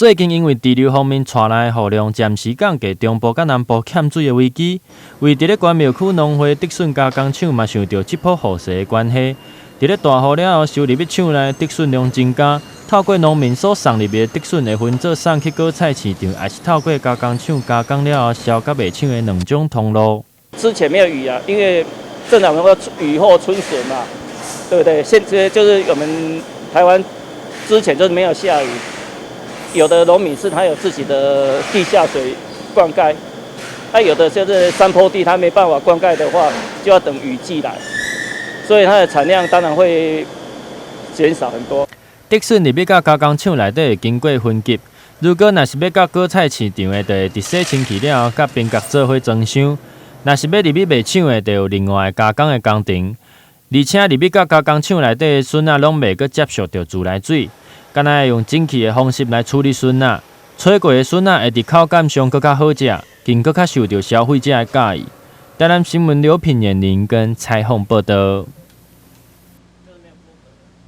最近因為滯留方面帶來的雨量暫時降低中部佮南部欠水的危機，位佇咧關廟區農會竹筍加工廠嘛受著這波雨勢的關係，佇咧大雨了後收入去廠內竹筍量增加，透過農民所送入去的竹筍會分做送去果菜市場，抑是透過加工廠加工了後銷佮賣場的兩種通路。之前沒有雨啊，因為正常說雨後春筍嘛，對不對？現在就是我們台灣之前就是沒有下雨。有的農民是他有自己的地下水灌溉，他有的就是山坡地，他沒辦法灌溉的話，就要等雨季來，所以它的產量當然會減少很多。竹筍入去到加工廠內底會經過分級，如果若是欲到果菜市場的，就會佇洗清氣了後，佮邊角做伙裝箱；若是欲入去賣場的，就有另外加工的工程。而且入去到加工廠內底的筍仔，攏袂閣接觸著自來水。敢若會用蒸汽的方式來處理筍仔，吹過的筍仔會佇口感上閣較好食，更閣較受著消費者的佮意。台南新聞劉品言林跟採訪報導。